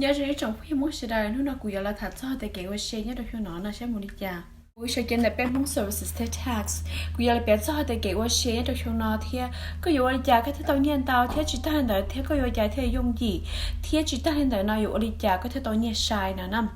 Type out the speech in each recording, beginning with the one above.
Nyob zoo ib tsoom phooj ywg Hmoob sawv daws, hnub no kuv yuav los tham txog hais tias kev ua se nyob rau xyoo no no saib mus li cas. Kuv sawv cev ntawm peb Hmoob services thiab tax, kuv yuav los piav txog hais tias kev ua se nyob rau xyoo no thiab koj yuav ua li cas koj thiaj tau nyiaj ntau thiab tsis tag li ntawd thiab koj yuav ua cas thiaj yooj yim thiab tsis tag li ntawd no yuav ua li cas koj thiaj tau nyiaj sai no na.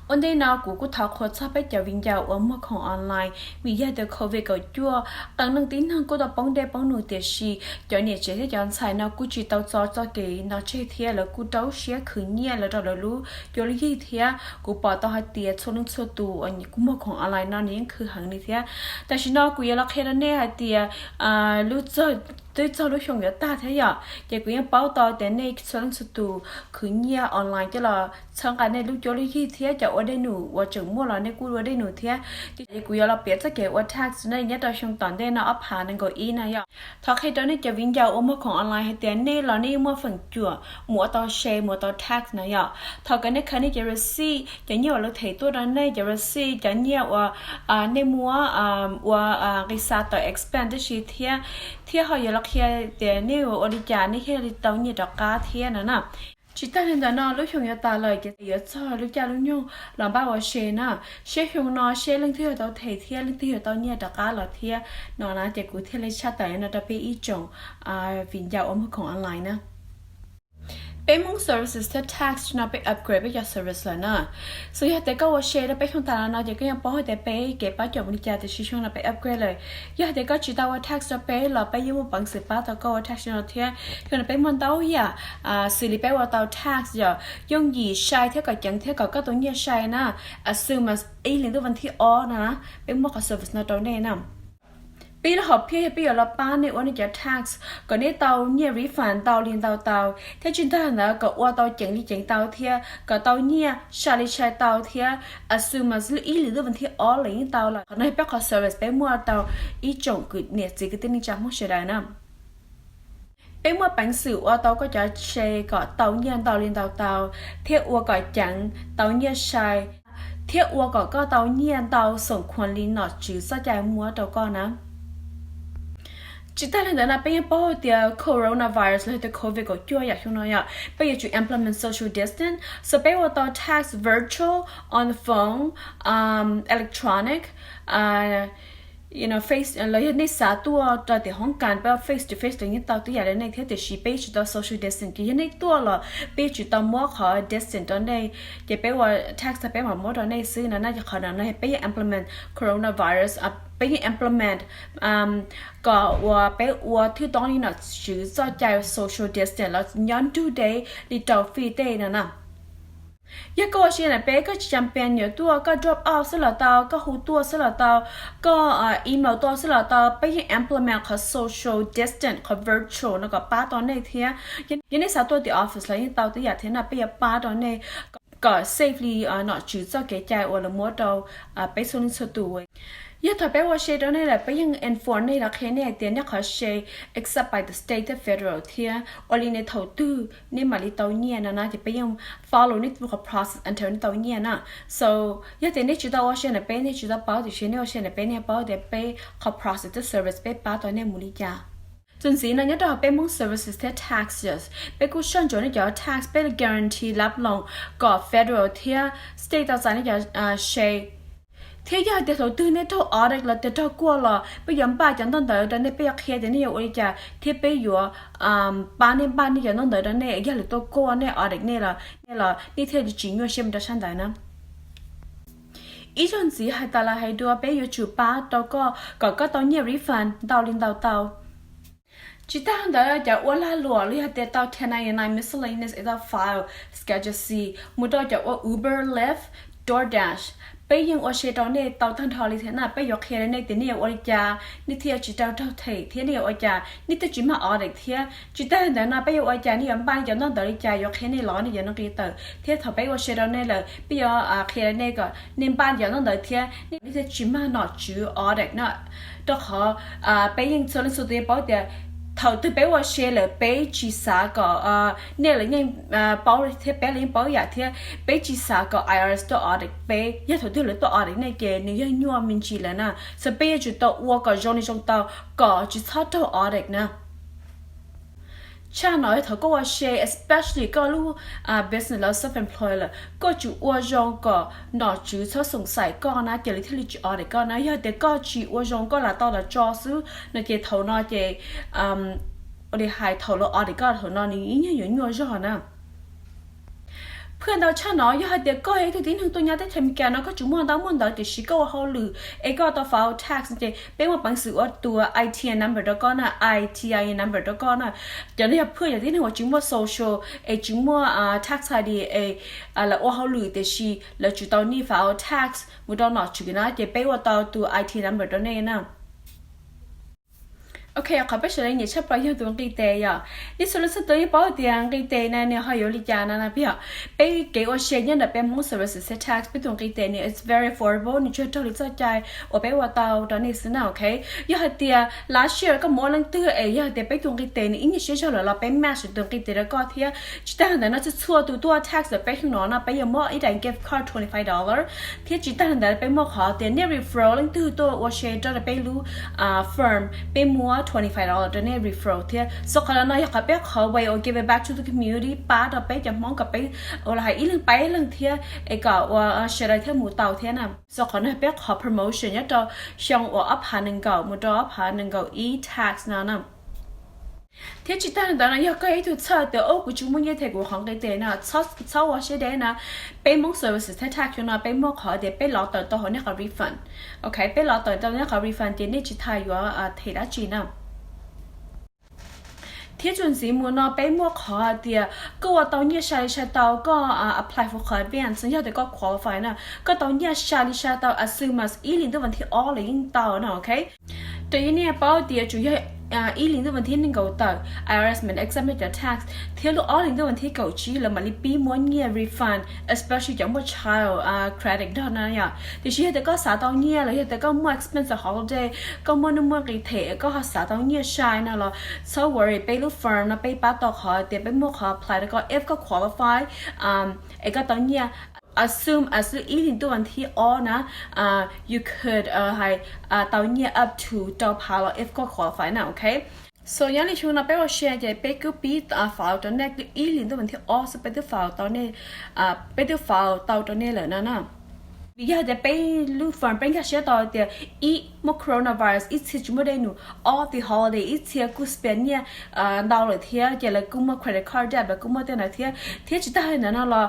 Ua ntej no kuv kuj thov qhuas txog peb cov viv ncaus uas muag khoom online vim yog tias covid kaum cuaj, qee leej tib neeg kuj tau poob dej poob num tiam sis cov niam tsev thiab cov ntxhais no kuj tsis tau txo txoj kev no tseg thiab lawv kuj rau siab khwv nyiaj los rau lawv lub cuab lub yig thiab kuv pom tau hais tias txhua leej txhua tus uas kuj muag khoom online no nws yeej khwv heev li thiab. Tam sim no kuv yuav los qhia rau nej hais tias lub txog, twb txog lub xyoo yuav tag thiab yom, ces kuv yeej paub tau tias nej txhua leej txhua tus khwv nyiaj online coj los txhawb nqa nej lub cuab lub yig thiab cov ua dej num uas tseem muaj los nej kuj ua dej num thiab. Ces kuv yuav los piav txoj kev ua tax nej nyob rau xyoo tom ntej no ob phav nees nkaum ib no yom. Thov qhia rau nej cov viv ncaus uas muag khoom online hais tias nej los nej yeej muaj feem cuam mus ua tau se mus ua tau tax no yom. Thov kom nej khaws nej cov receipt, cov nyiaj uas lawv them tuaj rau nej, cov receipt, cov nyiaj uas nej muab ua nqi xa tawm expense tab si thiab, thiab ho yuav los qhia tias nej ua li cas nej thiaj li tau nyiaj rov qab thiab no na. Tsis tag li ntawd no lub xyoo yuav tas lawm ces yuav txog lub caij lub nyoog los npaj ua se na. Seb xyoo no seb leej twg yuav tau them thiab leej twg yuav tau nyiaj rov qab los thiab no na, ces kuv thiaj li tshaj tawm no rau peb ib tsoom viv ncaus uas muag khoom online na. Peb Hmoob services thiab tax no peb upgrade peb cov service lawm na. Xws yog tias koj ua se rau peb xyoo tas los no ces koj yeej paub hais tias peb kev pab cuam mus li cas, tiam sis xyoo no peb upgrade lawm. Yog hais tias koj tsis tau ua tax rau peb los peb yeej muaj peev xwm pab tau koj ua tax no thiab. Xyoo no peb muaj ntau yam xws li peb ua tau tax yom, yooj yim sai thiab kom ceev thiab kom koj tau nyiaj sai na. As soon as ib hlis ntuj vas thib ob no na, peb muaj qhov service no rau nej na. Peb lub hom phiaj yog peb yuav los pab nej ua nej cov tax kom nej tau nyiaj refund ntau li ntau tau, thiab tsis tag ntawd kom ua tau ceev li ceev tau thiab kom tau nyiaj sai li sai tau thiab as soon as ib hlis ntuj vas thib ob los yeej tau lawm. Qhov no yog peb qhov service peb muaj rau ib tsoom kwv, niam txiv kwv tij neej tsa Hmoob sawv daws na. Peb muaj peev xwm ua tau koj cov se kom tau nyiaj ntau li ntau tau, thiab ua kom ceev tau nyiaj sai, thiab ua kom koj tau nyiaj ntau xoom khuam li nom tswv txoj cai muab rau koj na. Tsis tag li ntawd no peb yeej paub tias coronavirus los yog tias covid kaum cuaj yam xyoo no yom, peb yuav tsum implement social distance, so peb ua tau tax virtual, on the phone, electronic, face, los yog nej xav tuaj rau tim hoob kas peb ua face to face los yeej tau tib yam li nej thiab, tiam sis peb yuav tsum tau social distance, ces yog nej tuaj los peb yuav tsum tau muab qhov distance rau nej, ces peb ua tax tag peb mam muab rau nej xwb no na. Ces qhov no no peb yeej implement coronavirus, peb yeej implement kom uas peb ua thwj toob li nom tswv txoj cai social distance los nyob nrug deb li rau fij tej no na. Yog koj ua se ntawm peb koj tsis cas pes yuav tuaj, koj drop off xwb los tau, koj hu tuaj xwb los tau, koj email tuaj xwb los tau, peb yeej implement qhov social distance, qhov virtual no kom pab tau nej thiab. Yog nej xav tuaj tim office los yeej tau tib yam thiab no, peb yuav pab rau nej kom safe li nom tswv txoj kev cai uas lawv muab rau peb txhua leej txhua tus. Yog thaum peb ua se rau nej lawm peb yeej inform nej los qhia nej hais tias nej qhov se accept by the state thiab federal thiab ua li nej thaum twg nej mam li tau nyiaj no na, ces peb yeej follow nej qhov process until nej tau nyiaj na. So yog tias nej tsis tau ua se ntawm peb nej tsis tau paub, tiam sis nej ua se ntawm peb nej paub tias peb qhov process thiab service peb pab tau nej mus li cas. Txuas ntxiv no nyob rau hauv peb Hmoob services thiab taxes, peb kuj soj ntsuam nej cov tax, peb guarantee lab loos kom federal thiab state tau txais nej cov se. Thiab yog hais tias thaum twg nej raug audit los tias raug kuaj los peb yuav npaj cov ntaub ntawv rau nej, peb yuav qhia tias nej yuav ua li cas thiab peb yuav pab nej npaj nej cov ntaub ntawv rau nej, yog lawv tuaj kuaj nej, audit nej los, nej los nej thiaj li tsis nyuaj siab mus rau sab ntawd na. Ib zaug ntxiv hais tas los hais dua, peb yuav tsum pab rau koj kom koj tau nyiaj refund ntau li ntau tau. Tsis tag ntawd cov ua lag luam los yog tias tau ten ninety-nine miscellaneous, tau file Schedule C, mus rau cov ua Uber, Lyft, DoorDash, peb yeej ua se rau nej tau tag nrho li thiab na. Peb yuav qhia rau nej tias nej yuav ua li cas nej thiaj tsis raug them thiab nej yuav ua cas nej thiaj tsis mag audit thiab. Tsis tag ntawd no peb yuav ua cas nej yuav npaj nej cov ntaub ntawv li cas, yuav qhia nej los nej cov nqi tawm, thiab thaum peb ua se rau nej lawm peb yuav qhia rau nej kom nej npaj cov ntaub ntawv thiab nej thiaj tsis mag nom tswv audit na. Rau qhov peb yeej txhua leej txhua tus yeej paub tias thaum twg peb ua se lawm peb tsis xav kom nej los yeej paub thiab peb los yeej paub yam thiab, peb tsis xav kom I R S tuaj audit peb. Yog thaum twg lawv tuaj audit nej ces nws yog nyuaj me ntsis lawm na. So peb yuav tsum tau ua kom zoo li zoo tau kom tsis txhob raug audit na. Tshaj no yog thaum koj ua se, especially koj lub business lawm, self employed lawm, koj tsum ua zoo kom nom tswv txhob xoom xaim koj na, ces lawv thiaj li tsis audit koj na. Yog tias koj tsis ua zoo, koj lam tau los tso xwb no ces thaum no ces ua li hais thaum lawv audit koj thaum no nws ib nyuag yuav nyuaj zog na. Phwj ntau tshaj no yog hais tias koj yog ib tug tib neeg tuaj nyob teb chaws Amelikas no koj tsis muaj ntau muaj ntawv tiam sis koj ua hauj lwm es koj tau file tax ces peb muaj peev xwm ua tus I T I number rau koj na, I T I number rau koj na. Cov no yog phwj cov tib neeg uas tsis muaj social es tsis muaj tax I D es lawv ua hauj lwm tiam sis lawv tsis tau nej file tax mus rau nom tswv na ces peb ua tau tus I T number rau nej na. Ok, qhov peb sawv daws nyiam tshaj plaws yog tus nqi tes yom. Nej xav lub xab tus yeej paub tias nqi tes na nws ho yuav li cas na na peb yom. Peb kev ua se nyob ntawm peb Hmoob Services Tax peb tus nqi tes nws it's very affordable, nws tsuas raug li txoj cai uas peb ua tau rau nej xwb na, ok. Yog hais tias last year koj mus ua leej twg es yog hais tias peb tus nqi tes nws ib nyuag siab zog lawm los peb match tus nqi tes rau koj thiab. Tsis tag li ntawd no txhua txhua tus tuaj tax ntawm peb xyoo no no peb yuav muab ib daim gift card twenty five dollar thiab tsis tag li ntawd peb muaj qhov tias nej refer leej twg tuaj ua se rau peb lub firm peb muab twenty five dollar rau nej refer thiab. So qhov no no yog qhov peb qhov way of giving back to the community, pab rau peb cov Hmoob kom peb ua los hais ib leeg pab ib leeg thiab es kom ua sawv daws thiaj mus tau thiab na. So qhov no peb qhov promotion nyob rau xyoo uas ob phav nees nkaum mus rau ob phav nees nkaum ib tax no na. Thiab tsis tag li ntawd no yog koj ib tug txhawj tias ub kuv tsis muaj nyiaj them kuv qhov nqi tes no, txhob ua siab deb na. Peb Hmoob Services Tax xyoo no peb muaj qhov tias peb lov tawm tau hauv nej qhov refund. Ok, peb lov tawm tau nej qhov refund ces nej tsis tas yuav them dab tsi na. Thiab txuas ntxiv mus no peb muaj qhov hais tias koj ua tau nyiaj sai li sai tau koj apply for qhov advance yog tias koj qualify na, koj tau nyiaj sai li sai tau as soon as ib hlis ntuj vas thib ob los yeej tau na, ok. Raws li nej paub tias tsuas yog ib hlis ntuj vas thib nees nkaum tawm I R S mam accept nej cov tax thiab lub ob hlis ntuj vas thib kaum tsib lawv mam li pib muab nyiaj refund, especially cov muaj child credit nrog na yom. Tiam sis yog tias koj xav tau nyiaj los yog tias koj muaj expensive holiday, koj muaj nuj muaj nqis them koj ho xav tau nyiaj sai no los txhob worry, peb lub firm no peb pab tau qhov tias peb muaj qhov apply rau koj if koj qualify es koj tau nyiaj as soon as lub ib hlis ntuj vas thib ob na, you could hais tau nyiaj up to rau phav los if koj qualify na, ok. So nyob li xyoo no peb ua se ces peb kuj pib file rau nej ib hlis ntuj vas thib ob xwb peb twb file tau nej, peb twb file tau rau nej lawm no na. Vim yog tias peb lub firm peb nkag siab tau tias ib muaj coronavirus, ib txhia tsis muaj dej num, ob the holiday ib txhia kuj spend nyiaj ntau lawm thiab ces lawv kuj muaj credit card debt, lawv kuj muaj tej ntawd thiab. Thiab tsis tag li ntawd no los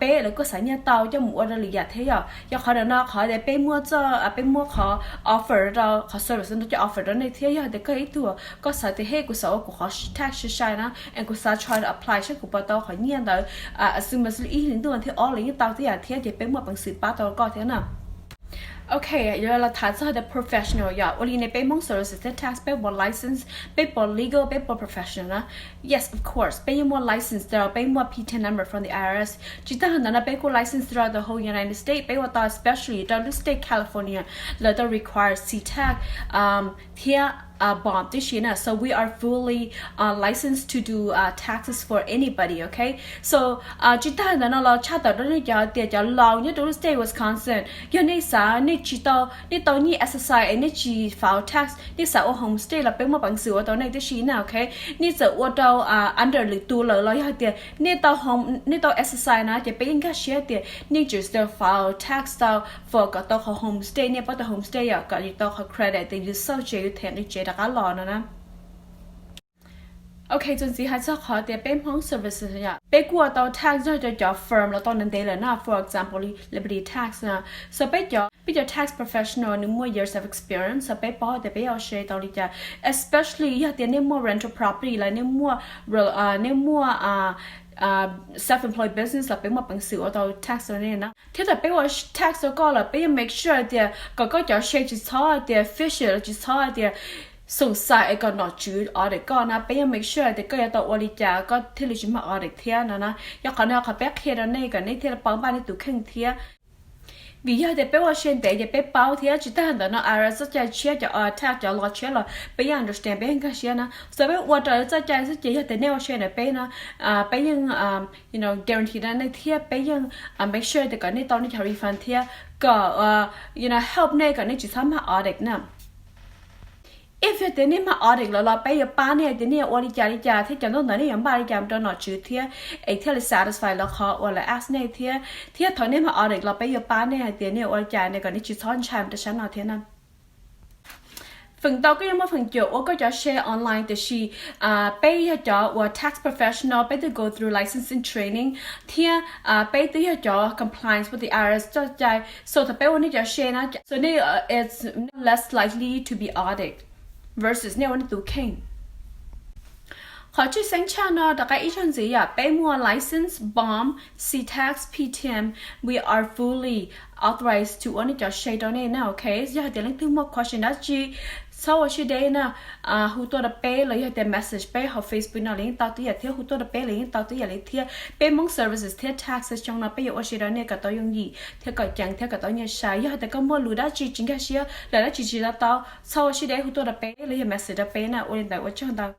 peb lawv kuj xav nyiaj tau coj mus ua rau lwm yam thiab yom. Yog qhov ntawm no qhov tias peb muaj txoj, peb muaj qhov offer rau qhov service no coj offer rau nej thiab. Yog tias koj ib tug koj xav tias hej kuv xav ua kuv qhov tax sai sai na es kuv xav try to apply saib kuv puas tau qhov nyiaj ntawd as soon as ib hlis ntuj vas thib ob los yeej tau tib yam thiab ces peb muaj peev xwm pab tau koj thiab na. Ok, yuav los tham txog the professional yom. Ua li ne peb Hmoob Services Tax peb puas license, peb puas legal, peb puas professional na? Yes, of course, peb yeej muaj license rau, peb muaj P ten number from the I R S. Tsis tag li ntawd no peb kuj license throughout the whole United States, peb ua tau especially rau lub state California lawv tau require C tax thiab bond tib si na. So we are fully licensed to do taxes for anybody, ok? So tsis tag li ntawd no los tshaj tawm rau nej cov tias cov laus nyob rau lub state Wisconsin, yog nej xav nej tsis tau, nej tau nyiaj exercise es nej tsis file tax, nej xav ua homestay los peb muaj peev xwm ua tau nej tib si na, ok? Nej txawm ua rau under lwm tus lawm los yog tias nej tau, nej tau exercise na ces peb yeej nkag siab tias nej tseem still file tax tau for kom tau qhov homestay, nej pab tau homestay yom, kom yus tau qhov credit tias yus xauj tsev yus them nqi tsev rov qab los no na. Ok, txuas ntxiv hais txog qhov tias peb Hmoob services yom, peb kuj ua tau tax nrog rau cov firm los tau ntev ntev lawm na, for example li Liberty Tax na. So peb cov, peb cov tax professional nws muaj years of experience, so peb paub tias peb yuav ua se tau li cas, especially yog tias nej muaj rental property los nej muaj, nej muaj self-employed business los peb muaj peev xwm ua tau tax rau nej na. Thiab thaum peb ua tax rau koj lawm peb yeej make sure tias kom koj cov se tsis txhob tias fishy los tsis txhob tias xoom xaim es kom nom tswv audit koj na, peb yeej make sure tias koj yuav tau ua li cas koj thiaj li tsis mag audit thiab no na. Yog qhov no qhov peb qhia rau nej kom nej thiaj li paub npaj nej tus kheej thiab. Vim yog tias peb ua se ntev ces peb paub thiab, tsis tag ntawd no I R S txoj cai tshiab, cov tax cov law tshiab los peb yeej understand, peb yeej nkag siab na. So peb ua raws li txoj cai xwb ces yog tias nej ua se ntawm peb na, peb yeej you know guarantee rau nej thiab peb yeej make sure tias kom nej tau nej cov refund thiab kom you know help nej kom nej tsis txhob mag audit na. If yog tias nej mag audit lawv los peb yuav pab nej hais tias nej yuav ua li cas li cas thiab cov ntaub ntawv nej yuav npaj li cas rau nom tswv thiab es thiaj li satisfy lawv qhov uas lawv ask nej thiab, thiab thaum nej mag audit los peb yuav pab nej hais tias nej yuav ua li cas ne kom nej tsis txhob ntshai rau sab no thiab na. Feem ntau koj yuav muaj feem cuam ua koj cov se online tiam sis peb yog cov uas tax professional, peb twb go through licensing training thiab peb twb yog cov compliance with the I R S txoj cai, so thaum peb ua nej cov se na, so nej is less likely to be audit versus nej ua nej tus kheej. Qhov tshwj xeeb tshaj no rov qab ib zaug ntxiv yom, peb muaj license, bom, C tax, P T M, we are fully authorized to ua nej cov se rau nej na, ok. Yog hais tias leej twg muaj question dab tsi, txhob ua siab deb na, hu tuaj rau peb los yog tias message peb hauv Facebook no los yeej tau tib yam thiab, hu tuaj rau peb los yeej tau tib yam li thiab. Peb Hmoob services thiab tax xyoo no peb yuav ua se rau nej kom tau yooj yim thiab kom ceev thiab kom tau nyiaj sai. Yog hais tias koj muaj lus dab tsi tsis nkag siab los dab tsi tsis to taub, txhob ua siab deb, hu tuaj rau peb los yog message rau peb na. Ua li ntawd ua tsaug ntau.